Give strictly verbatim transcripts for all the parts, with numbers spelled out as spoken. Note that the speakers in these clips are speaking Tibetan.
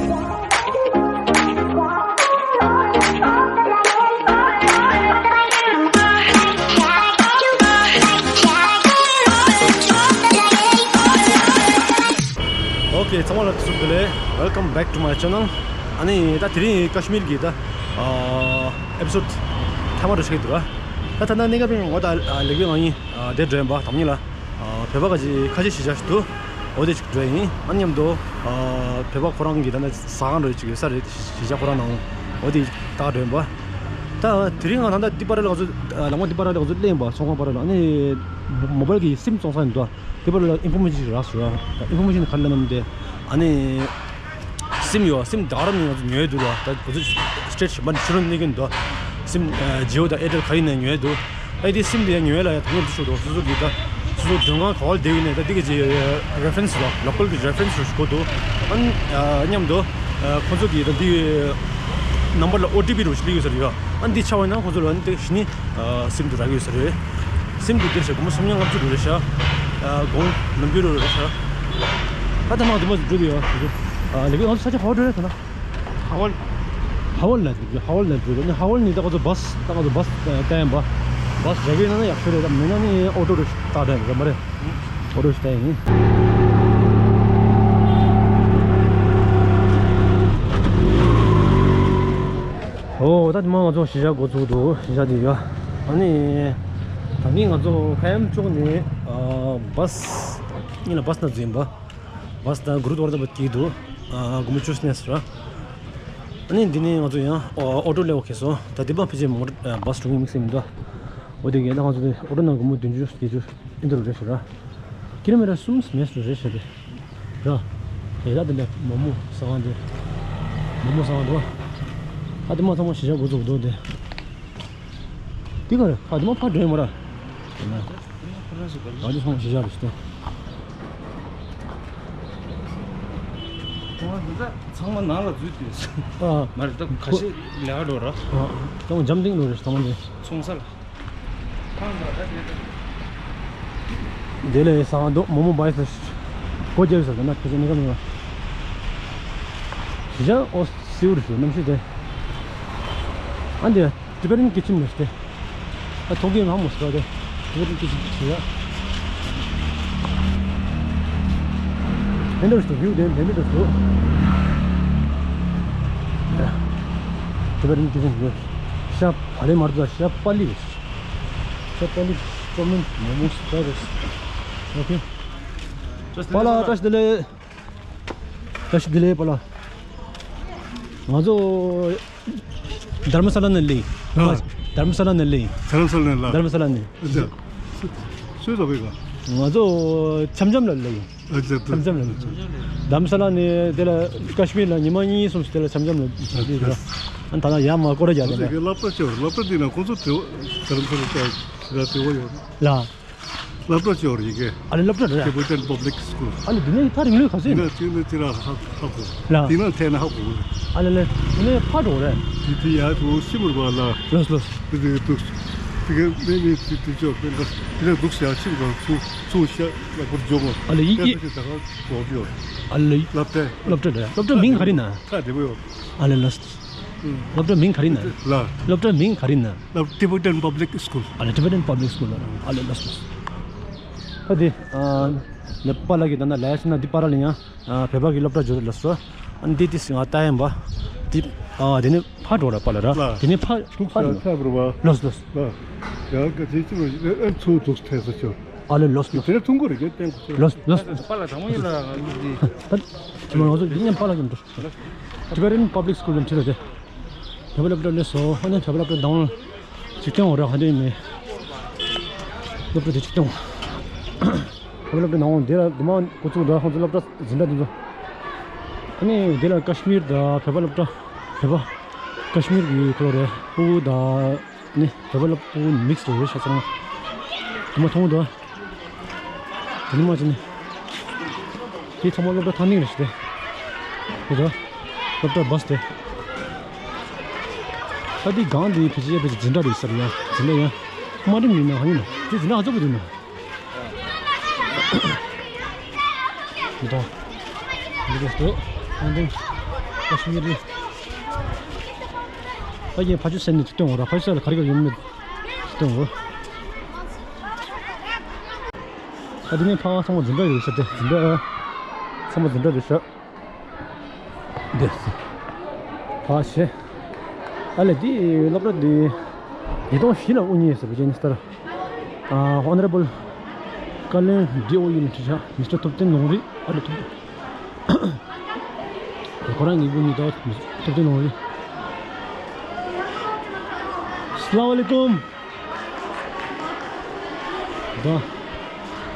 ཨོ་ཁེ། ཚང་མ་ལ་བསུ་བདེ་ལེགས། Welcome back to my channel. ཨ་ནི་ད་དེ་རིང་ཀ་ཤི་མིར་གྱི་ད་ཨ་ཨེ་པི་སོ་ཌི་ཐ་མ་འགྲོ་ཤེས་འདུག་ཨ། ད་ད་ན་གནས་སྐབས་རིང་ངོ་ད་ལེགས་པའི་ངང་ཡིན། དེ་འགྲོ་ཡིན་པ་དང་ཉིད་ལ་བོད་པ་ག་ཅི་ཁ་ཆེ་གཞིས་ཆགས་ཤིག་འདུག་འོ་དེ་ཅིག་འགྲོ་ཡིན། ཨ་མཉམ་དུ་བོད་པ་ཁོ་རང་གི་ད་ན་ཟ་ཁང་འགྲོ་ཅིག་ཡོད་ས་རེད། གཞིས་ཆགས་ཁོ་རང་ནང་འོ་དེ་ད་འགྲོ་ཡིན་པ། ད་དེ་རིང་ང་ད་ད་འདི་པར་ལ་ང་ཚོ་ལམ་ཁ་འདི་པར་ལ་ང་ཚོ་སླེབས་ཡིན་པ། ཚོང་ཁང་པར་ལ། ཨ་ནི་མོ་བལ་གི་སིམ་བཙོང་ས་ཡིན་འདུག་དེ་པར་ལ་ཨིན་ཕོར་མེ་ཤན་ཞིག་རག་སོང་། ཨིན་ཕོར་མེ་ཤན་ག་རེ་ལབ་ན་དེ་ཨ་ནི་སིམ་ཡོད། སིམ་ད་ག་རང་ནས་ང་ཚོ་ཉོས་འདུག་ལ། ད་ང་ཚོ་སི་ཊེ་ཊི་ཞིག་མ་ཕྱི་རོལ་གནས་ཀྱི་འདུག་སིམ་ཇི་ཡོ་དང་ཨེར་ཊེལ་ག་ཡིན་ནས་ཉོས་འདུག་ཨ་དེ་སིམ་དེ་ཡང་ཉོས་ལ་ཡང་དོ་སྣང་ཞུ་འདུག་སོ་སོ་གི་ད་སོ་སོ་མགྲོན་ཁང་ག་བར་བསྡད་ཡོད་ནས་ད་འདི་གི་ཅི་རེ་ཕ་རེན་སི་ལ་ལོ་ཀལ་གི་རེ་ཕ་རེན་སི་ཞིག་དགོས་འདུག་ཨ་མཉམ་དུ་ཁོ་ཚོ་གི་ད་འདི་ནམ་བར་ལ་ཨོ་ཊི་པི་རུ་ཞིག་སླེབས་ཡོད་ས་རེད་ཡ། ཨ་འདི་ཆགས་པ་ཡིན་ན་ཁོ་ཚོ་ལ་ཨ་ནི་དེ་གཞི་ནས་སིམ་དུ་རག་གི་ཡོད་ས་རེད། སིམ་དུ་འདིར་བྱས་སྒོར་མོ་སུམ་བརྒྱ་ལྔ་བཅུ་རེད་ཤག་ཨ་དགོང་ནམ་རྒྱུན་རེད་ཤག་ཨ་ད་ནང་དུ་མ་འགྲོ་དུ་ཡོད། ཨ་ལེགས་ང་ཚོ་ས་ཆ་ག་པར་འགྲོ་རེད་ད་ན། ཧ་ཝལ། ཧ་ཝལ་ལ་འགྲོ། ཧ་ཝལ་ལ་འགྲོ། ཨ་ནི་ཧ་ཝལ་ནས་ད་ང་ཚོ་བྷ་སི་ད་ང་ཚོ་བྷ་སི་བལྟ་ཡིན་པ། བྷ་སི་རག་གི་ཡོད་ན་ཡག་ཤོས་རེད། ད་མེད་ན་ནི་ཨོ་ཊོ་རེ་བལྟ་འདྲ་ཡིན་པ་མ་རེད། ཨོ་ཊོ་ཞིག་བལྟ་ཡིན། ཨོ་ད་དེ་མ་ང་ཚོ་གཞིས་ཆགས་འགོ་བཙུགས་འདུག་གཞིས་ཆགས་དེ་ཡོད། ཨ་ནི་ད་ནི་ང་ཚོ་ཁ་ཡམ་ཕྱོགས་ནས་ཨ་བྷ་སི་གཉིས་ལ་བྷ་སི་ནང་འཛུལ་ཡིན་པ། བྷ་སི་ད་གུ་རུ་དུ་ཝར་དུ་བ་སྐྱིད་འདུག་ཨ་སྒོར་མོ་བཅུ་ནས་ར། ཨ་ནི་འདི་ནས་ང་ཚོ་ཡང་ཨོ་ཨོ་ཊོ་སླེབས་ཁེལ་སོང་། ད་དེ་མ་ཕལ་ཆེར་མོ་ཊ་བྷ་སི་འགྲོ་མཁན་དམིགས་བསལ་མི་འདུག་འོ་དེ་གས་ད་ང་ཚོ་དེ་ཨོ་ཊོ་ནང་སྒོར་མོ་བདུན་ཅུ་བརྒྱད་ཅུ་ཨིན་དུ་རུ་རེད་ཤག་ར། ཀི་ལོ་མི་ཊར་གསུམ་མེད་སུ་རེད་ཤག་དེ། ར། དེ་ད་དེ་འདྲ་མོག་མོག་ཟ་ཁང་དེ། མོག་མོག་ཟ་ཁང་འདུག་ཨ་དེ་མ་ཚང་མ་གཞིས་ཆགས་འགོ་བཙུགས་འདུག་དེ། དེ་ག་རེ་ཁ་དེ་མ་ཕར་འགྲོ་ཡོད་མ་ར། དེ་ན། ཨ་དེ་ཚང་མ་གཞིས་ཆགས་རེད་ཤག་དེ། ཁོང་འདི་ད་ཚང་མ་ནང་ལ་འཛུལ་དུས། ཨ། མ་རེད་ད་ཁ་ཤས་ལས་ཀ་འགྲོ་ར། ཨ། ཚང་མ་འཇམ་ཐིང་འགྲོ་རེད་ཚང་མ་འདི། ཚོང་ས་ལ། དེ་ལས་ས་འདུག་མོག་མོག་བྷ་སི་ལ་སྒོ་རྒྱབ་ས་དེ་ན་ཁྱེད་ཚོ་གནས་སྐབས་ཡོད། གཞིས་ཆགས་ཨོ་སེའུ་རུ་ཞུ་གནམ་གཤིས་དེ། ཨ་འདི་ཊི་བེ་ཊན་ཀི་ཆན་མེད་དེ། ཨ་ཐོག་གི་མ་མོ་སོ་དེ། ཊི་བེ་ཊན་ཀི་ཆན་ཞུ་ཡ། ལེན་ཌར་སུ་བིའུ་དེ་ལེན་ཌར་སུ། ཊི་བེ་ཊན་ཀི་ཆན་ཡོད། ཤ་བ་ལེ་མར་དུ་ཤ་པ་ལི། ཤ་པ་ལི། ཅོ་མིན་མོ་མོ་སི་ཏོ་རེ། ཨོ་ཁེ། པ་ལགས་བཀྲ་ཤིས་བདེ་ལེགས། བཀྲ་ཤིས་བདེ་ལེགས་པ་ལགས། ང་ཚོ་དྷརྨ་ས་ལ་ནས་ལེན། ཨ། དྷརྨ་ས་ལ་ནས་ལེན། དྷརྨ་ས་ལ་ནས་ལ། དྷརྨ་ས་ལ་ནས། ཨ་ཙི། སུ་སུ་ལ་བས་ག་ང་ཚོ་འཆམ་འཆམ་ལ་ལེན། ཨ་ཙི། འཆམ་འཆམ་ལ་ལེན། དྷརྨ་ས་ལ་ནས་དེ་ལ་ཀ་ཤི་མིར་ལ་ཉི་མ་གཉིས་གསུམ་ཞིག་དེ་ལ་འཆམ་འཆམ་ལ་ལེན། ཨ་ད་ལ་ཡ་མ་སྐོར་ར་རྒྱག་ལེན། ང་ཚོ་གི་སློབ་གྲྭ་ཆེ་བ་སློབ་གྲྭ་འདི་ན་ཁོང་ཚོ་དེ་དྷརྨ་ས་ལ་ཆ་ར་དེ་བ་ཡོད། ལ། སློབ་གྲྭ་ཅིག་ཡོད་རེད་ཡ་གི། ཨ་ལེ་སློབ་གྲྭ་རེད། Tibetan Public School། ཨ་ལེ་འདི་ནས་ཐག་རིང་ལོས་ག་ཚོད་ཡིན། འདི་ནས་གཅིག་ནས་གཅིག་ལ་ཧ་ཧ་གོ། ལ། འདི་ནས་ཐད་ན་ཧ་གོ་གི་རེད། ཨ་ལེ་ལེ་འདི་ནས་ཕར་འགྲོ་རེད། དེ་དེ་ཡ་དུ་ཤི་མུར་བ་ལ། ལོས་ལོས། དེ་དེ་འདུག་དེ་ག་མེ་མེ་དེ་དེ་ཅོག་དེ་འདྲ་དེ་འདྲ་འདུག་ཡ་ཤི་མུར་བ་ཚུ་ཚུ་ཤ་ལ་པུར་འཇོག་གོ། ཨ་ལེ་ཡི་ཡི། དེ་ད་ག་གོ་གི་ཡོད། ཨ་ལེ། སློབ་གྲྭ། སློབ་གྲྭ་རེད། སློབ་གྲྭ་མིང་ག་རེ་ན། ཁ་བདེ་པོ་ཡོད། ཨ་ལེ་ལོས། སློབ་གྲྭ་མིང་ག་རེ་ན། ལ། སློབ་གྲྭ་མིང་ག་རེ་ན། ལ་Tibetan Public School། ཨ་ལེ་Tibetan Public School་ལ། ཨ་ལེ་ལགས་སོ། ད་དེ་ཨ་ནེ་པ་ལ་གི་ད་ན་ལ་ཡ་ཤི་ན་འདི་པ་ར་ལ་ཡང་ཨ་བོད་པ་གི་སློབ་གྲྭ་འཇོག་རེད་ལགས་སོ། ཨ་ནི་འདི་དེ་སི་ང་ལྟ་ཡིན་པ། འདི་ཨ་དེ་ནི་ཕ་འགྲོ་ར་པ་ལ་ར། ལ། དེ་ནི་ཕ་ཐུག་ཕ་ས་འགྲོ། ཚ་བར་བ། ལགས་སོ་ལགས་སོ། ལ། ཡང་ག་ཚེ་ཅི་རུ་ཨ་ཚུ་ཐུག་ཐེ་ས་ཆོ། ཨ་ལེ་ལགས་སོ་ལགས་སོ། དེ་ཐུང་གོ་རེ་གེ་ཏན་གོ་ཆོ། ལགས་སོ་ལགས་སོ། པ་ལ་དང་མོ་ཡིན་ལ་ང་འདི། ད་ང་ཚོ་འདི་ཉམ་པ་ལ་གི་འགྲོ། Tibetan Public School་ལ་འཁྲིད་ལ་དེ། བོད་པ་སློབ་གྲྭ་ནས་སོ་ཧ་ནས་བོད་པ་སློབ་གྲྭ་དང་ཅིག་སྟོན་འོ་ར་ཧ་འདྲེ་མེད། སློབ་གྲྭ་དེ་ཅིག་སྟོན། བོད་པ་སློབ་གྲྭ་ནང་འོང་དེ་ལ་དེ་མ་འགོ་བཙུགས་འདུག་ཁོང་ཚོ་སློབ་གྲྭ་འཛིན་གྲྭ་དེ་ཚོ། ཨ་ནི་དེ་ལ་ཀ་ཤི་མིར་དང་བོད་པ་སློབ་གྲྭ་བོད་པ་ཀ་ཤི་མིར་གི་ཁོ་རེ་ཕྲུ་གུ་དང་ནི་བོད་པ་སློབ་ཕྲུག་མིག་སི་རེད་ཤག་ཚང་མ། དེ་མ་མཐོང་འདུག་དེ་ནི་མ་བྱས་ནས། དེ་ཚང་མ་སློབ་གྲྭ་ཐང་སྟེང་རེད་ཤག་དེ། དེ་ཚོ། སློབ་གྲྭ་བྷ་སི་དེ། ད་དེ་སྒང་དེ་ཕལ་ཆེར་ཕལ་ཆེར་འཛིན་གྲྭ་རེད་ཟེར་ཡ། འཛིན་གྲྭ་ཡ། དམའ་འབྲིང་ཡིན་ན་ཧ་ཡིན་ན། དེ་འཛིན་གྲྭ་ཧ་ཚོ་པོ་འདུག་ན། འདི་ད། འདི་འདྲ་འདུག་ཨང་དང་ ཀ་ཤི་མིར་རི། ད་ཡིན་ཕ་ཆུ་སེ་ནི་ཐུག་སྟོན་འོ་ར། ཕ་ཆུ་སེ་ལ་ག་རེ་ག་ཡོང་མེད་ཐུག་སྟོན་འོ། ད་དེ་ནས་ཕ་བ་ཚང་མ་འཛིན་གྲྭ་རེད་ཤག་དེ་འཛིན་གྲྭ་ཚང་མ་འཛིན་གྲྭ་རེད་ཤག་འདི་ཕ་ཤེ། ཨ་ལེ་འདི་སློབ་གྲྭ་འདི་ཉིས་སྟོང་བཞི་ལ་དབུ་བརྙེས་ཟེར་བ་ཅན་ནི་སྟར། ཨ་ཧོ་ནོ་རེ་བལ་བཀའ་བློན་ཌི་ཨོ་ཡུ་ནི་ཁྲི་ཤག་མི་སི་ཊར་ཐུབ་བསྟན་ལུང་རིགས། ཨ་ལེ་ཐུབ་བསྟན། ཁོ་རང་གི་དབུ་བརྙེས་ད་ཐུབ་བསྟན་ལུང་རིགས། སླ་བ་ལེ་ཀུམ། ད།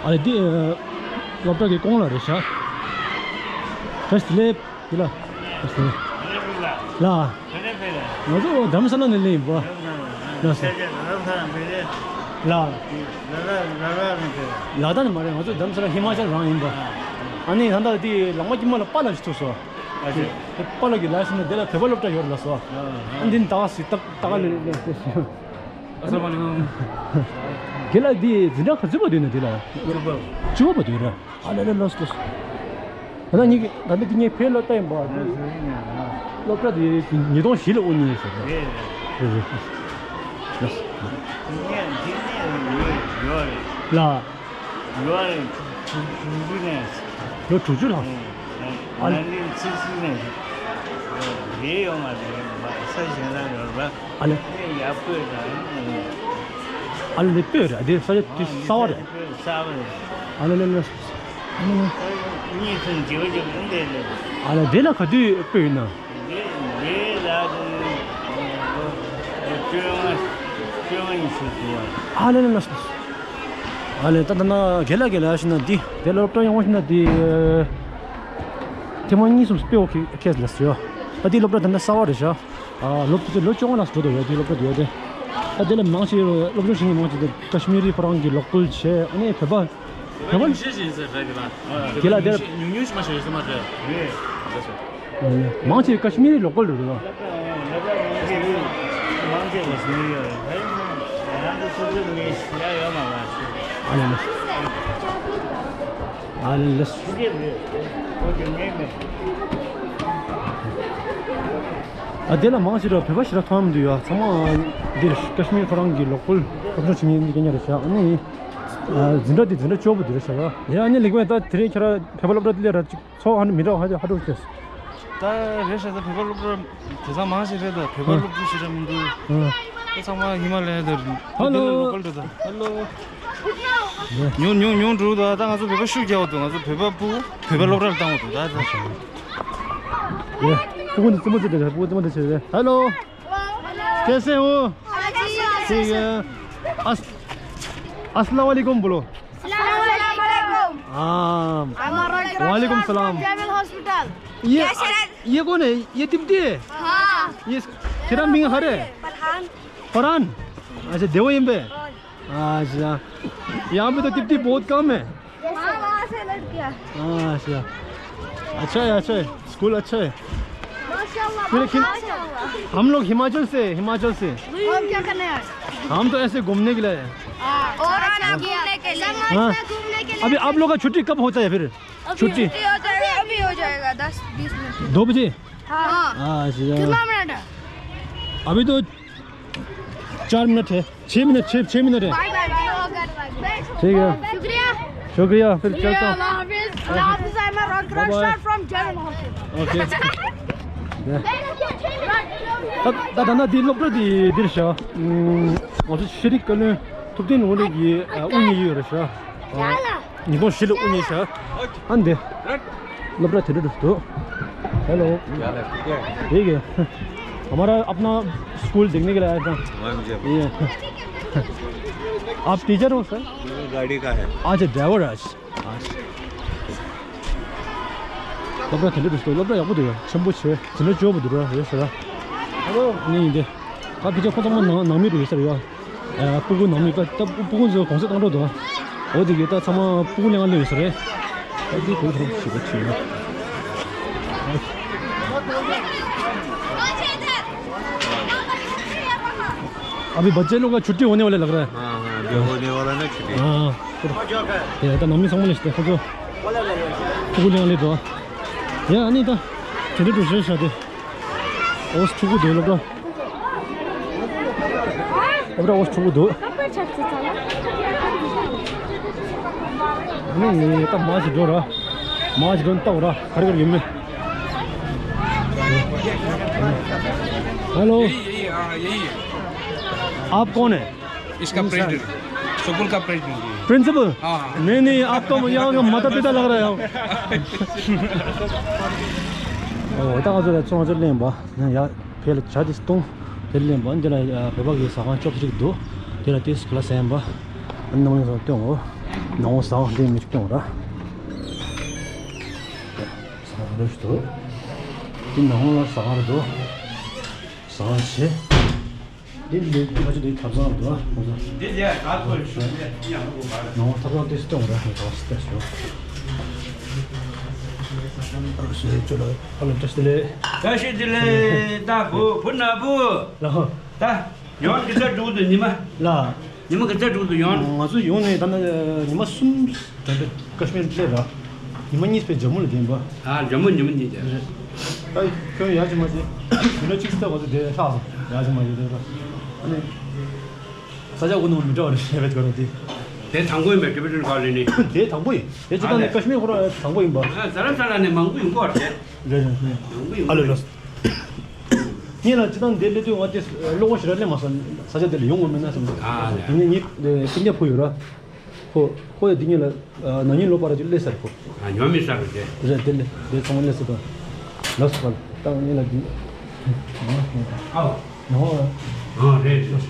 ཨ་ལེ་འདི་སློབ་གྲྭ་གི་ཀོང་ལ་རེད་ཤག་བཀྲ་ཤིས་བདེ་ལེགས། འདི་ལ། བཀྲ་ཤིས་བདེ་ལེགས། ལ། ང་ཚོ་རྡ་རམ་ས་ལ་ནས་སླེབས་ཡིན་པ། ལ་སོ། ལ། ལ་དྭགས་ནས་མ་རེད། ང་ཚོ་རྡ་རམ་ས་ལ་ཧི་མ་ཅལ་རང་ཡིན་པ། ཨ་ནི་ད་ལྟ་འདི་ལག་མ་དཀྱིལ་མ་ལ་པཱ་ལགས་ཞིག་ཐུག་སོང་། པཱ་ལགས་ཀྱིས་ལབ་སོང་ན་འདི་ལ་བོད་པ་སློབ་གྲྭ་ཡོད་རེད་ལབ་སོང་། ཨ་འདི་ནི་ད་ག་སི་ཏག་ཏག་ལས་ལས་ལས། ཨ་ས་མ་ལི་ཀུམ། དེ་ལ་འདི་འཛིན་གྲྭ་ག་ཚོད་པ་འདུག་ན་དེ་ལ། བཅུ་པ། བཅུ་པ་འདུག་ར། ཨ་ལེ་ལེ་ལོས་ལོས། ད་ལྟ་ཉིད་ཀྱི་ད་ལྟ་འདི་ངའི་ཕའི་སློབ་གྲྭ་ཡིན་པ། སློབ་གྲྭ་འདི་ཉིས་སྟོང་བཞི་ལ་དབུ་བརྙེས་ཟེར་ན། རེད་རེད། ལ། ལོ་དྲུག་ཅུ་ལྷག་ཨ་ལེ། ནན་ཅིན་ཚིག་ནས་རེད་ཡོད་མ་རེད། ས་གཞན་ལ་ཡོད་རེད། ཨ་ལེ། ཡ་སྤོས་དང་། ཨ་ལེ་སྤོས་རེད། འདི་ས་ཆ་དེ་གསར་པ་རེད། སྤོས་གསར་པ་རེད། ཨ་ལེ་ལེ་ལེ། གཉིས་གསུམ་བརྗེ་པོ་བརྗེ་པོ་འདི་རེད། ཨ་ལེ་འདི་ལ་ག་དུས་སྤོས་ཡིན་ན། འདི་འདི་ལ་ལོ་བཅོ་ལྔ་བཅོ་ལྔ་ཉི་ཤུ་འདུག་བ། ཨ་ལེ་ལེ་ལེ། ཨ་ལེ་ད་ད་ན་རྒན་ལགས་རྒན་ལགས་ཤི་ན་འདི་དེ་སློབ་གྲྭ་ཡོང་ཤི་ན་འདི་ཐེངས་མ་གཉིས་གསུམ་སྤེལ་བ་ཁེ་ཁེས་ལ་སི་ཡོ། ད་འདི་སློབ་གྲྭ་ད་ན་གསར་བ་རེད་ཤག་ཨ་ལོ་ལོ་བཅོ་ལྔ་ལ་སི་འགྲོ་དོ་ཡོད་འདི་སློབ་གྲྭ་དེ་ཡོད་དེ། ད་དེ་ལ་མང་ཆེ་སློབ་སྦྱོང་བྱེད་མཁན་མང་ཆེ་དེ་ཀ་ཤི་མི་རི་ཁོ་རང་གི་ལོ་ཀལ་བྱས་ཨ་ནི་བོད་པ་བོད་པ་ཉུང་ཤས་ཤིག་ཡིན་ཟེར་རེད་དེ་ལ། དེ་ལ་དེ་ལ་ཉུང་ཉུང་ཞིག་མ་ཞིག་ཡོད་ས་མ་རེད། རེད། མང་ཆེ་ཀ་ཤི་མི་རི་ལོ་ཀལ་རེད་དོ། ཨ་ལེ་ལེ། ཨ་ལེ་ལེ། ཨ་དེ་ལ་མང་ཞིག་ར་བོད་པ་ཞིག་ར་མཐོང་མི་འདུག་ཡ། ཚང་མ་འདིར་ཀ་ཤི་མིར་ཁོ་རང་གི་ལོ་ཀལ་སློབ་སྦྱོང་བྱེད་མཁན་འདི་སྐད་ཉག་རེད་ཤག་ཨ་ནི་འཛིན་གྲྭ་འདི་འཛིན་གྲྭ་བཅུ་པོ་འདི་རེད་ཤག་ཡ། ཨ་ནི་ལེགས་པས། ད་དེ་རིང་ཁྱེད་ར་བོད་པ་སློབ་གྲྭ་འདི་ལ་ར་ཅིག་ཚོགས་ཧ་ནི་མི་འདྲ་བ་ཧ་ཅང་ཧ་འགྲོ་ཤེས། ད་རེད་ཤག་ད་བོད་པ་སློབ་གྲྭ་དེ་ཚང་མང་ཞིག་རེད། ད་བོད་པ་སློབ་ཕྲུག་ཞིག་ར་མི་འདུག་ཨ་ད་ཚང་མ་ཧི་མ་ལ་ཡ་དེ་རེད། ཧ་ལོ། ལོ་ཀལ་རེད་ད། ཧ་ལོ། ཉུང་ཉུང་ཉུང་འགྲོ་ད། ད་ང་ཚོ་བོད་པ་ཤུགས་རྒྱག་པ་འདུག་ང་ཚོ་བོད་པ་སྤུ་གུ་བོད་པ་སློབ་གྲྭ་ལ་བཏང་བ་འདུག་ད་ད། ये पुगुन तुम दे दे पुगुन तुम दे दे हेलो कैसे हो ठीक है अस अस्सलाम वालेकुम बोलो अस्सलाम वालेकुम हाँ वालेकुम सलाम ये ये कौन है ये तिब्बती है हाँ ये तेरा मिंग हरे फरहान फरहान अच्छा देवो यम पे अच्छा यहाँ पे तो तिब्बती बहुत कम है हाँ वहाँ से लड़कियाँ अच्छा अच्छा है स्कूल अच्छा है माशाल्लाह फिर लेकिन माशाल्लाह हम लोग हिमाचल से हिमाचल से हम क्या करने आए हम तो ऐसे घूमने के लिए आए और घूमने के लिए हाँ अभी आप लोग का छुट्टी कब होता है फिर छुट्टी हो जाएगा अभी हो जाएगा दस बीस मिनट दो बजे हाँ अच्छा कितना मिनट है अभी तो चार मिनट है छः मिनट छः छः मिनट है ठीक है शुक्रिया शुक्रिया फिर चलता हूँ ད་ད་ན་འདི་སློབ་གྲྭ་འདི་འདིར་ཤག་ང་ཚོ་ཤེས་རིག་བཀའ་བློན་ཐུབ་བསྟན་ལུང་རིགས་ཀྱི་དབུ་བརྙེས་ཡོད་རེད་ཤག་ཉིས་སྟོང་བཞི་ལ་དབུ་བརྙེས་ཤག་ཨ་འདི། སློབ་གྲྭ་དེ་འདྲ་འདུག हेलो क्या हाल है ठीक है हमारा अपना स्कूल देखने के लिए आया था हाँ जी ये आप टीचर हो सर गाड़ी का है अच्छा ड्राइवर है अच्छा སློབ་གྲྭ་དེ་འདྲ་འདུག་སློབ་གྲྭ་ཡག་པོ་འདུག་ཡ་ཆེན་པོ་ཆེ་འཛིན་གྲྭ་བཅུ་པོ་འདུག་ར་རེད་ཟེར་ར་ནི་ཡིན་ཏེ། ད་ཕལ་ཆེར་ཁོ་ཚང་མ་ནང་ནང་མི་རེད་ཟེར་ཡ། ཨ་སྤུ་གུ་ནང་མི་ད་ད་སྤུ་གུ་ཚོ་གོང་ས་བཏང་འགྲོ་འདུག་འོ་དེ་གི་ད་ཚང་མ་སྤུ་གུ་ལེན་ག་སླེབས་ཡོད་ས་རེད། ད་དེ་གོང་ས་ཞིག་པ་ཆེ་ཡ། अभी बच्चे लोग का छुट्टी होने वाला लग रहा है। हाँ, हाँ, अभी होने वाला ना छुट्टी। हाँ, हाँ। ये तो नमी समझ नहीं सकते, खुद को। खुद को लेने दो। ये नहीं था। चलिए, दूसरे शादी। འོ་ཕྲུ་གུ་འདུག་སློབ་གྲྭ། སློབ་གྲྭ་འོ་ཕྲུ་གུ་འདུག་ཨ་ནི་ད་མ་ཞིག་འགྲོ་ར། མ་ཞིག་འགྲོ་ལྟ་བ་ར། ག་རེ་ག་རེ་ཡོད་མེད། हेलो। आप कौन है? इसका प्रेसिडेंट, स्कूल का प्रेसिडेंट। प्रिंसिपल? हाँ, हाँ। नहीं, नहीं, आपका यहाँ का माता पिता लग रहा है। ཨོ་ད་ང་ཚོ་ལ་ཚོང་ཚོ་ལེན་པ་ཡ་ཕེ་ལ་ཇ་དེ་སྟོང་དེ་ལེན་པ་འདི་ལ་བོད་པ་གི་ཟ་ཁང་ཅོབ་སི་ཊིག་འདུག་དེ་ལ་དེ་སུ་ལ་སེམས་པ་ནང་ལ་ཚོ་སྟོང་འོ་ནང་ཟ་ཁང་དེ་མི་སྟོང་ར། ཟ་ཁང་རེ་ཞིག་འདུག་དེ་ནང་ལ་ཟ་ཁང་རེ་འདུག་ཟ་ཁང་ཆེ། འདི་འདི་ཁ་ཆེ་འདི་ཐབ་ཚང་འདུག་ཨ། ཁོང་ཚོ། འདི་ལས་ག་ཚོད་ཞུ་ནས་ཡང་གོ་བར། ནང་ཐབ་ཚང་དེ་སྟོང་ར་ཧེ་ཐོག་སྟེ་ཞོ། ཨ་ལོ་སེ་ཅོ་ལ་ཨ་ལོ་བཀྲ་ཤིས་བདེ་ལེགས། བཀྲ་ཤིས་བདེ་ལེགས། ད་བུ་བུ་ན་བུ། ལ་ཧོ། ད་ཡོང་གི་ཚ་འགྲུག་ཏུ་ཉི་མ། ལ། ཉི་མ་གི་ཚ་འགྲུག་ཏུ་ཡོང་། ང་ཚོ་ཡོང་ནས་ད་ནི་ཉི་མ་གསུམ། ད་ལྟ་ཀ་ཤི་མིར་སླེབས་ར། ཉི་མ་གཉིས་པའི་ཇམ་མུ་ལ་བསྡད་པ། ཨ་ཇམ་མུ་ཉི་མ་གཉིས་བསྡད། ཨ་ཁྱོད་ཡག་ཅིག་མ་བྱེད། མི་ལོ་གཅིག་ལྟ་བ་ཚོ་དེ་ལྷག་སོང་། ཡག་ཅིག་མ་བྱེད་དེ་ལ། ཨ་ནི། ས་ཆ་ཀུན་ནང་མི་འདྲ་བ་རེད་ཤེས་པའི་སྐོར་དེ། དེ་དང་པོ་ཡིན་པའི་ཀེ་པི་ཊལ་ག་ལེ་ནི། དེ་དང་པོ་ཡིན། དེ་སྤྱི་བཏང་ནས་ཀ་ཤི་མིར་ཁོ་རང་དང་པོ་ཡིན་པ། ཨ་ཟ་ར་ས་ལ་ནས་མང་པོ་ཡིན་གོ་རེད། རེད་རེད་རེད། མང་པོ་ཡིན་ཨ་ལེ་གོ་ལེ། རེད། ངས་ལ་སྤྱི་བཏང་འདིར་སླེབས་དུས་ང་དེ་ཀློག་པ་ཞེ་དྲག་སླེབས་མ་སོང་། ས་ཆ་དེ་ལ་ཡོང་དགོས་མེད་ན་བསམ། ཨ་ལེ། དེ་ནས་ངའི་སྤུན་ཀྱག་བུ་ཡོད་ར། ཁོ་ཁོ་ཡ་འདི་ཉིད་ལ་ནང་ཉིད་ལོ་པར་ཅིག་སླེབས་ཟེར་ཁོ། ཨ་ཉོ་མི་ས་རུ་དེ། རེད་དེ་ལས་དེ་ཚང་མ་སླེབས་ཟེར་དང་། ལགས་སོ་ལགས་སོ། ད་ངས་ལ་འདི། ཨའོ། ནོ། ཨ་རེད་རེད།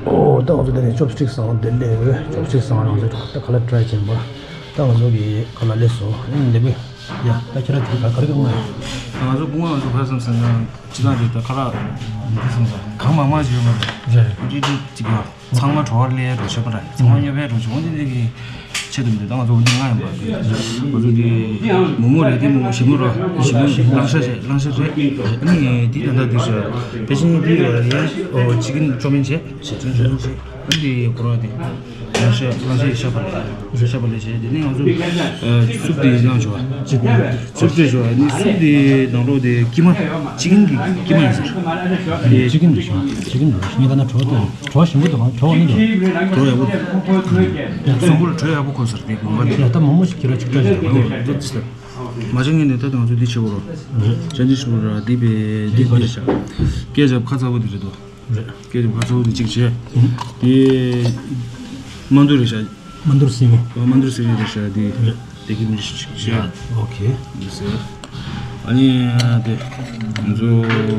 ཨོ་ད་ང་ཚོ་དེ་ནས་ཅོབ་སི་ཊིག་བཟང་དེ་སླེབས་ཡོད། ཅོབ་སི་ཊིག་བཟང་རང་ཚོ་ད་ག་ལ་ཊི་རའི་བྱེད་པ། ད་ང་ཚོ་གི་ག་ལ་སླེབས་སོང་། ཨིན་ལེ་བི། ཡ་ད་ཁྱེད་རང་དེ་ག་ག་རེ་ག་ང་། ང་ཚོ་སྐུ་ངོ་ང་ཚོ་ག་བསམ་སེམས་ན་སྤྱི་བཏང་དེ་ད་ཁ་ལག་འདི་བསམ་ས་གང་མང་མང་བྱེད་ཡོད་མ་རེད། རེད་རེད། ཅི་ཅི་ཅི་ག་ཚང་མ་བྲོ་བ་སླེབས་རོགས་བྱེད་པ་རེད། ཚང་མ་ཉོ་བས་རོགས་བྱེད་འོང་དེ་འདི་གི་ཆེད་དུ་མི་འདུག་ད་ང་ཚོ་འོ་འདི་ང་ཡིན་པ་ང་ཚོ་འདི་མོག་མོག་རེད། དེ་མོག་མོག་ཞིམ་པོ་རོ་ཞིམ་པོ་ཞིམ་པོ་གླང་ཤ་བྱས་གླང་ཤ་རེད། ཨ་ནི་འདི་ད་ལྟ་འདི་ཞོ་དེ་བཞིན་འདི་ཡོད་རེད། ཨོ་ཅི་ཀིན་ཅོ་མིན་བྱས། ཞེས་བྱུང་བྱུང་ཞེས་ཨ་འདི་གོ་ར་དེ། ལ་ཤ་ལ་ཤ་ཡི་ཤ་བ་ལ་ཤ་བ་ལ་ཤ་དེ་ནས་ང་ཚོ་སུབ་དེ་ཡིན་ནང་བྱོ་བ། སུབ་དེ་བྱོ་བ་ནི་སུབ་དེ་ནང་ལོགས་དེ་ཀི་མ་ཅི་ཀིན་གི་ཀི་མ་ཡིན་ཟེར། དེ་ཅི་ཀིན་དུ་བྱོ་ཅི་ཀིན་དུ་ངས་ད་ན་བྲོ་དེ་བྲོ་ཞིམ་པོ་དུ་གང་བྲོ་ནི་དུ་བྲོ་ཡག་པོ་དུ་སོམ་པོ་ལ་བྲོ་ཡག་པོ་གོ་ཟེར་དེ་དགོངས་པ་དེ་ཡ་ད་མོག་མོག་ཞིག་ཁྱེར་ར་ཆུག་ཏྲ་ཞིག་དུ་གང་བ་དུ་ཟེར། མ་བྱང་ངན་ནས་ད་དུང་ཚོ་འདི་བྱེད་དགོས་རོགས། བྱ་འདི་ཞུ་ར་འདི་བས་འདི་ག་རེ་བྱ། སྐད་ཆ་ཁ་ཚ་བོ་འདི་རེད་དོ། རེད། སྐད་ཆ་ཁ་ཚ་བོ་འདི་གཅིག་བྱས། དེ་མ་འདུར་རེད་བྱ། མ་འདུར་སེ་བའི། མ་འདུར་སེ་བའི་རེད་བྱ་དེ། རེད། དེ་གི་མི་གཅིག་བྱས། ཨོ་ཁེ། འདི་ཟེར། ཨ་ནི་དེ་ང་ཚོ་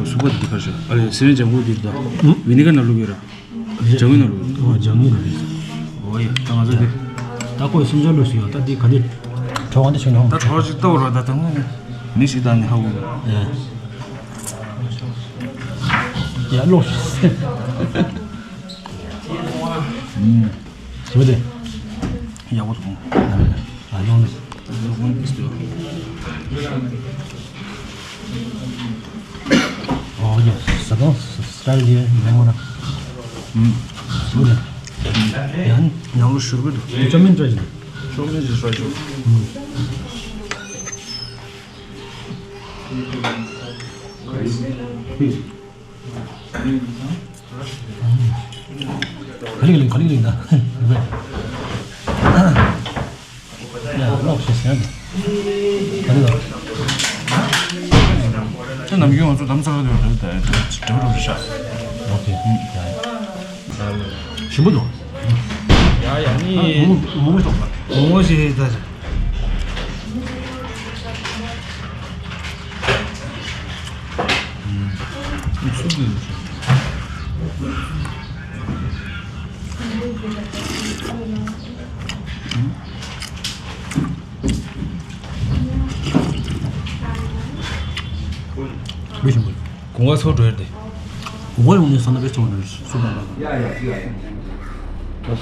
སུ་པ་འདི་ག་རེ་བྱ། ཨ་ནི་སེ་བའི་ལྗང་གུ་འདི་ད། ཝི་ནི་ག་ན་ལུག་ཡོད་ར། ལྗང་ངུ་ལ། ཨོ་ལྗང་ངུ་ལ། ཨོ་ཡ་ད་ང་ཚོ་དེ། ད་ཁོས་སུམ་ཅུ་ལོ་ཞིག་ཡོད་ད་འདི་ག་འདི། གྲོགས་འདི་ཆུང་ཆུང་། ད་གྲོགས་ཅིག་ལྟ་བུ་ར་ད་དང་མི་ཞིག་དང་ནི་ཧ་གོ། ཡ་ལོ་ཞིག་ཞིག་པ་དེ། ཡག་པོ་འདུག་ཨ་ཡོང་ནི། ཨོ་ཡ་ས་དང་སི་ཊལ་ཡེ་མེ་མོ་ར། ཨུམ། སུ་ལ། ཡང་ནང་ལོ་ཤུར་བུ་འདུག་ཅོ་མིན་ཏྲ་ཅི། ཅོ་མིན་ཏྲ་ཅི། ཨུམ། ག་ལི་ག་ལི་ག་ལི་ག་ལི་ད། ཡ་ལོག་ཤེས་ཟེར་ན། ག་ལི་ལ། ད་ནམ་རྒྱུན་ང་ཚོ་དམ་ཚགས་རེད་རེད་ད་འགྲིམ་རོགས་རེད་ཤག་ཨོ་ཁེ། ཡ་ཡ། ཞིམ་པོ་འདུག་ཡ་ཡ་ནི། མོག་མོག་ཞོག་པ། མོག་མོག་ཞིག་ད། གོང་བ་ཚོ་འགྲོ་ཡ་དེ། གོང་བ་ཡོང་ནས་ས་ན་བེ་ཚོ་འགྲོ་སུ་དང་། ཡ་ཡ་ཡ་ཡ། དེ་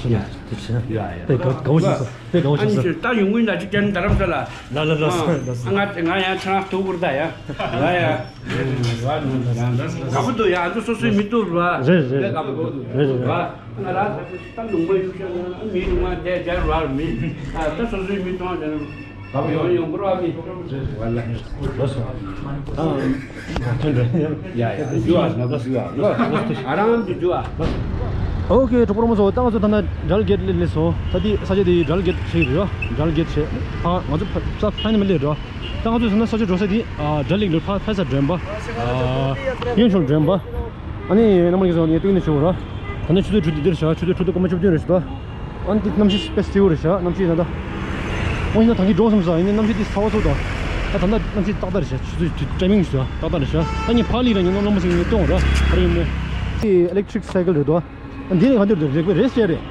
ཆེ། ཡ་ཡ། དེ་ག་ག་བ་ཞིག་ས། དེ་ག་བ་ཞིག་ས། ད་ཡོང་གི་ན་ཅིག་ཅན་རྡ་རམ་ས་ལ། ལ་ལ་ལ་ས་ལ་ས། ང་ང་ཡང་ཆང་ཐུག་གུར་ད་ཡ། ཡ་ཡ། དགའ་པོ་འདུག་ཡ། ཨ་ཚོ་སོ་སོའི་མི་འདུག་ར། རེད་རེད། དགའ་པོ་འདུག་རེད་རེད། ར། ང་ར་ད་ནུང་མ་ཡུག་ཤ་ན་མི་ནུང་མ་དེ་རྒྱ་ར་མི། ད་སོ་སོའི་མི་མཐོང་དེ་ནི། ཡོང་ཡོང་གི་ར་མི། ཡ་ཡ་འཇུ་ཨ་ང་ཚོ་ཡ་ཨ་རང་འཇུ་འཇུ་ཨ། ཨོ་ཁེ། གྲོགས་པོ་རོ་མོ་ཚོ། ད་ང་ཚོ་ད་ལྟ་འབྲལ་གེད་ལ་སླེབས་སོང་། ད་འདི་ས་ཆ་དེ་འབྲལ་གེད་ཞིག་རེད་ཡ། འབྲལ་གེད་ཞེས་ཕ་ང་ཚོ་ཕ་ས་ཕན་མི་ལེ་རོ། ད་ང་ཚོ་ས་ན་ས་ཆ་འགྲོ་ས་དེ་ཨ་འབྲལ་ལེགས་ལོ་ཕ་ཕ་ས་མགྲོན་པ། ཨ་ཡོན་ཤོང་མགྲོན་པ། ཨ་ནི་རྣམ་པ་ལགས་ཀྱི་སོང་ནས་སྟོན་ནས་ཞུ་རོ། ད་ནི་ཆུ་ཚོད་དྲུག་དེ་འདིར་བཞག་ཆུ་ཚོད་དྲུག་དང་སྐར་མ་བཅུ་བདུན་རེད་ཞུ་ད། ཨ་ནི་གནམ་གཤིས་དཔེ་བསིལ་བོ་རེད་ཤག་གནམ་གཤིས་ད་ལྟ། ཨོ་ཡིན་ན་ད་གིན་འགྲོ་བསམ་ས་ཡིན་ན་གནམ་གཤིས་དེ་ཚ་བ་ཚ་བ་དང་། ད་ད་ལྟ་གནམ་གཤིས་ཏག་ཏག་རེད་ཤག་ཆུ་ཚོད་དུས་ཊའི་མིང་ཞུ་ཏག་ཏག་རེད་ཤག་ད་ངས་ཕར་ལི་ར་ཉིན་ནམ་ལམ་ཞིག་ངས་སྟོན་ར་ཨ་རེ་ཡིན་ནས། དེ་ཨི་ལེག་ཊི་རིག་སའི་ཀལ་རེད་དོ། འདི་ནས་ག་འདིར་འདིར་རེག་པའི་རེས་བྱས་རེད།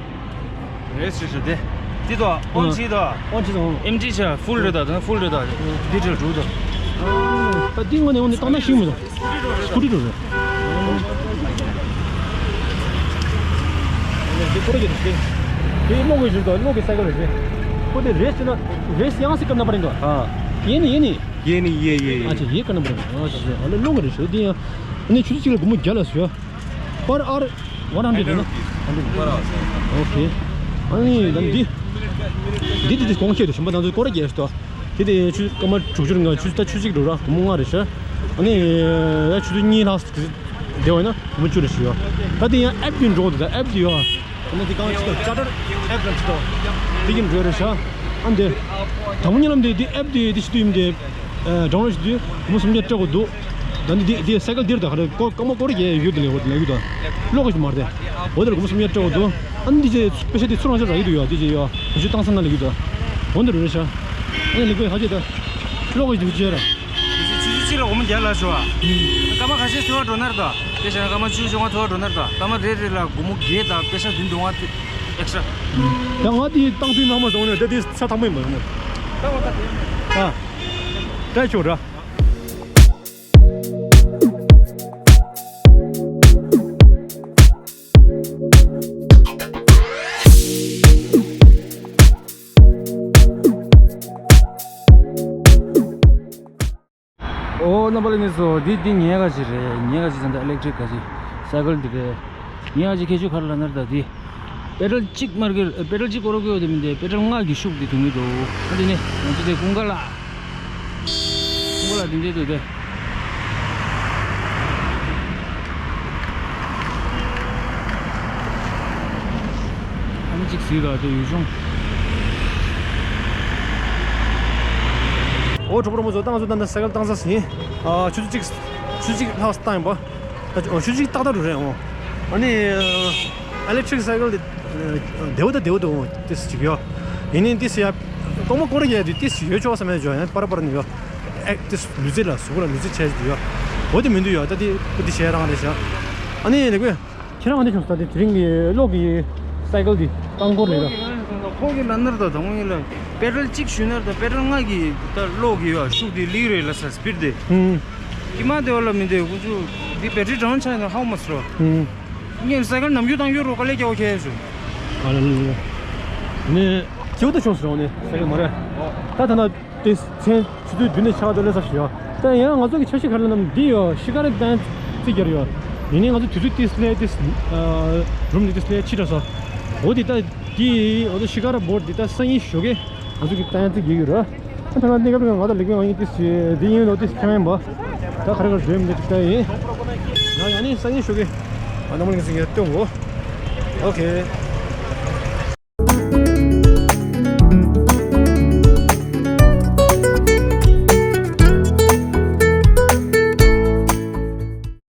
རེས་བྱས་རེད་དེ། དེ་དོ་ཨོན་བྱས་དོ། ཨོན་བྱས་དོ། ཨེམ་ཊི་བྱས་ཕུལ་རེད་དོ། ད་ཕུལ་རེད་དོ། འདི་འདྲ་འགྲོ་དོ། ད་འདི་ངོ་ནས་འོ་ནས་བཏང་ན་ཤིང་མི་འདུག་སྐུ་དྲི་འགྲོ་རེད། དེ་ཀོ་ར་གི་རེད་དེ། དེ་གློག་གི་རེད་དོ། གློག་གི་སའི་ཀལ་རེད་དེ། ཁོ་དེ་རེས་བྱས་ན་རེས་ཡང་སི་ཀར་ནམ་པར་རེད་དོ། ཨ། ཡེ་ནི་ཡེ་ནི། ཡེ་ནི་ཡེ་ཡེ། ཨ་ཅེ་ཡེ་ཀར་ནམ་པར་རེད། ཨ་ཅེ་ཨ་ལེ་གློག་གི་རེད་ཤག་དེ་ཡང་། ཨ་ནི་ཆུ་ཚོད་གཅིག་ལ་སྒོར་མོ་བརྒྱ་ལ་ཟེར། Per hour one hundred རེད་ན། ཨོ་ཁེ། ཨ་ནི་ད་འདི། འདི་འདི་འདི་གོང་ཁེ་རེད། གཞན་པ་ད་ཚོ་སྐོར་ར་རྒྱས་ཤོག་དེ་དེ་ཆུ་སྐར་མ་དྲུག་ཅུ་རེ་ལྔ། ཆུ་ད་ཆུ་གཅིག་འགྲོ་ར་སྒོར་མོ་ལྔ་རེད་ཤག་ཨ་ནི་ཡ་ཆུ་ཚོད་གཉིས་ལྷག་བསྡད་པ་ཡིན་ན་སྒོར་མོ་བཅུ་རེ་ཞིག་ཡོད། ད་དེ་ཡང་ཨེབ་ཀྱི་འགྲོ་འདུག་ད་ཨེབ་དེ་ཡོད། ཨ་ནི་དེ་གང་ཅི་ད་ཅར་ཊར་ཨེབ་ར་ཅི་ད་དེ་གི་འགྲོ་རེད་ཤག་ཨ་འདི་དང་པོ་ཉིན་ལམ་དེ་དེ་ཨེབ་དེ་དེ་ཤི་དུས་ཡིན་དེ། ཌའོན་ལོཌ་བྱེད་དུས་སྒོར་མོ་སུམ་བརྒྱ་སྤྲད་དགོས་འདུག་ད་ནི་འདི་འདི་སའི་ཀལ་འདིར་ད་ག་རེ་སྐོར་སྐར་མ་སྐོར་རྒྱག་ཡོད་དེ་ལས་འོ་དེ་ལས་ཡོད་ད། གློག་གི་མ་རེད། འོ་དེར་སྒོར་མོ་སུམ་བརྒྱ་སྤྲད་དགོས་འདུག་ཨ་ནི་འདི་ཅེ་པེ་ཤ་དེ་ཚུར་རང་ཤ་རག་གི་འདུག་ཡ། འདི་ཅེ་ཡ་བུ་ཆུ་བཏང་ས་ན་ལས་ཡོད་ད། འོ་འདི་རུ་རེད་ཤག་ཨ་ནི་ལས་ཀོས་ཧ་ཅེ་ད། གློག་གི་འདི་ཅེ་ར། ཆུ་ཚོད་གཅིག་ལ་སྒོར་མོ་བརྒྱ་ལ་ཞོ་ཨ། སྐར་མ་ཁ་ཤས་འཚོལ་བ་འགྲོ་ནར་ད། དེ་བཞིན་སྐར་མ་བཅུ་བཅོ་ལྔ་འཚོལ་བ་འགྲོ་ནར་ད། སྐར་མ་རེ་རེ་ལ་སྒོར་མོ་བརྒྱད་དང་པེ་ཤ་བདུན་བདུན་ལྔ་ཨེག་སི་ཊ་ར། ད་ང་དེ་བཏང་དུས་ནང་མ་བཟང་ནས་ད་དེ་ས་ཐག་མེད་མ་ཡོང་ནས། ཨ། ད་ཆོག་ར། ཨོ་རྣམ་པ་ལྷན་རྒྱས་ཚོ། འདི་འདི་ངའི་ག་ཅི་རེད། ངའི་ག་ཅི་ཟེར་ན་ད་ཨི་ལེག་ཊི་རིག་ག་ཅི་སའི་ཀལ་འདི་རེད། ངའི་ག་ཅི་ཁྱད་ཆོས་ག་རེ་ལབ་ན་ད་འདི་པེ་ཌལ་གཅིག་མར་གི་པེ་ཌལ་གཅིག་སྐོར་གི་ཡོད་དེ་མིན་ཏེ་པེ་ཌལ་ལྔ་གི་ཤུགས་འདི་ཐོན་གི་འདུག་ཨ་འདི་ནི་ང་ཚོ་དེ་ཀུན་དགའ་ལགས། ཀུན་དགའ་ལགས་འདི་འདྲས་འདུག་སྟེ། ཨ་ནི་གཅིག་ཟིག་ལ་དེ་ཡུལ་ལྗོངས། ཨོ་གྲོགས་པོ་རོ་མོ་ཚོ། ད་ང་ཚོ་ད་ལྟ་སའི་ཀལ་བཏང་ས་ཟིན། ཨ་ཆུ་ཚོད་གཅིག་ཆུ་ཚོད་གཅིག་ལྷག་བཏང་ཡིན་པ། ད་ཨོ་ཆུ་ཚོད་གཅིག་ཏག་ཏག་འགྲོ་རེད། ཨོ་ཨ་ནི་ཨ་ལེག་ཊི་རིག་སའི་ཀལ་དེ་བདེ་བོ་ད་བདེ་བོ་འདུག་ཏིས་ཅིག་ཡོད། ཡིན་ནའི་ཏིས་ཡ་སྐར་མ་སྐོར་ར་རྒྱག་དུས་ཏིས་ཡོད་ཆོག་བསམ་ཡ་ཅོ་ཡང་པར་པར་ནི་ཡོད། ཨེ་ཏིས་ལུས་རྩལ་ལ་གཟུགས་ལ་ལུས་རྩལ་བྱས་ཏེ་ཡོད། འོ་དེ་མི་འདུག་ཡོད། ད་དེ་ཁུ་དེ་བྱས་རང་རེད་ཤག་ཨ་ནི་ལེགས་པས། ཁྱེད་རང་ཨ་ནི་བྱུང་སོང་། ད་དེ་དེ་རིང་གི་གློག་གི་སའི་ཀལ་དེ་རྐང་འཁོར་རེད་ར། ཁོ་གི་ལ་ནར་ད་དང་ཡིན་ལ་པེ་ཌལ་གཅིག་ཞུས་ནར་ད་པེ་ཌལ་ལྔ་གི་ད་གློག་གི་ཡོད་ཤུགས་དེ་ལིག་རེད་ལ་ས་སྤིཌ་དེ། ཧུམ། ཀྱི་མ་དེ་བ་ལ་མི་དེ་ཀུ་ཅུ་འདི་བེ་ཊི་རི་ཌའོན་ཆགས་ན་ཧའུ་མ་སི་རོ། ཧུམ། ངས་སའི་ཀལ་ནམ་རྒྱུན་བཏང་རྒྱུ་རོ་དཀའ་ལས་རྒྱག་པ་ཁྱེད་ཞུ། ཨ་ལ་ལ་ལ། ནས་སྐྱིད་པོ་ད་བྱུང་སོང་ནས་སའི་ཀལ་མ་རེད། ད་ད་ན། དེ་མཚན་ཆུ་ཚོད་བདུན་ནས་ཆགས་འདུག་ལས་ས་ཞུ་ཡ། ད་ཡང་ང་ཚོ་གི་འཆར་གཞི་ག་རེ་ལབ་ན་འདི་ཡོད། ཤི་ཀ་ར་བཏང་རྩིས་རྒྱག་ཡོད། ཡིན་ནའི་ང་ཚོ་དུས་ཚོད་ཏིས་ལས་ཏིས་རུམ་ནས་ཏིས་ལས་ཕྱི་དྲགས་སོ། འོ་དེ་ད་དེ་འོ་ད་ཤི་ཀ་ར་བོར་དེ་ད་སང་ཉིན་ཞོགས་ཀས་ང་ཚོ་གི་བཏང་རྩིས་རྒྱག་གི་རེད། ད་ད་ང་འདི་ག་ལ་ང་ད་ལིག་པའི་ང་ཡིན་ཏིས་འདི་ཡིན་ལོ་ཏིས་ཁྱེད་ཡིན་པ། ད་ག་རེ་ག་རེ་བཟོས་མི་འདུག་ད་ཡིན། ང་ཡང་ནི་སང་ཉིན་ཞོགས་ཀས་ང་རྣམ་པ་ལ་ངས་སྟོན་གོ། ཨོ་ཁེ།